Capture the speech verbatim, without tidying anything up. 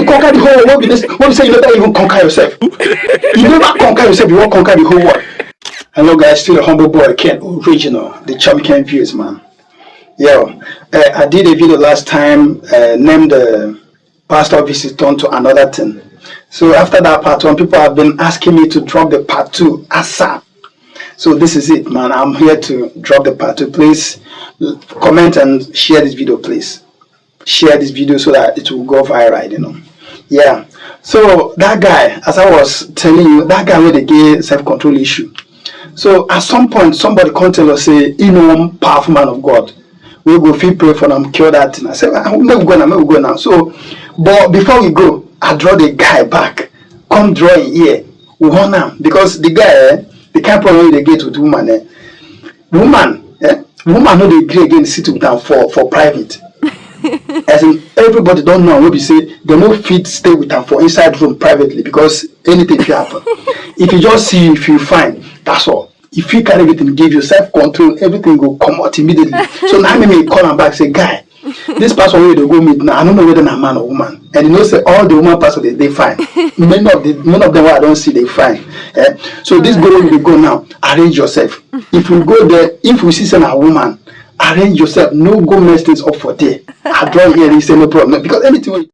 conquer the whole world. What be this? What be say you never even conquer yourself? You never conquer yourself. You won't conquer the whole world. Hello guys, still the humble boy Ken Original, the champion views man. Yo, uh, I did a video last time uh, named the pastor visit turn to another thing. So after that part one, people have been asking me to drop the part two ASAP. So this is it, man. I'm here to drop the part two. Please comment and share this video, please. Share this video so that it will go viral, you know. Yeah. So that guy, as I was telling you, that guy with the gay self-control issue. So at some point, somebody come tell us say, you know, one powerful man of God, we go fit pray for am, cure that thing. I say, ah, make we go now, make we go now. So, but before we go, I draw the guy back, come draw him ear, warn am, because the guy, eh, the kind problem wey dey get with woman, eh, woman, eh, woman no dey gree again sit with am for for private. As in, everybody don know am wey be say dem no fit stay with am for inside room privately because anything fit happen. If you just see you, if you fine, that's all. If you carry everything, give yourself control, everything go comot immediately. So now me call am back say, guy, this person wey you dey go meet now, I no know whether na man or woman. And you know say all the woman person dey dey fine. Many of the many of them wey I don see dey fine. Eh? So this go wey you dey go now, arrange yourself. If you go there, if you see say na woman, arrange yourself. No go mess things up for there. I draw here, he say no problem. No, because anything wey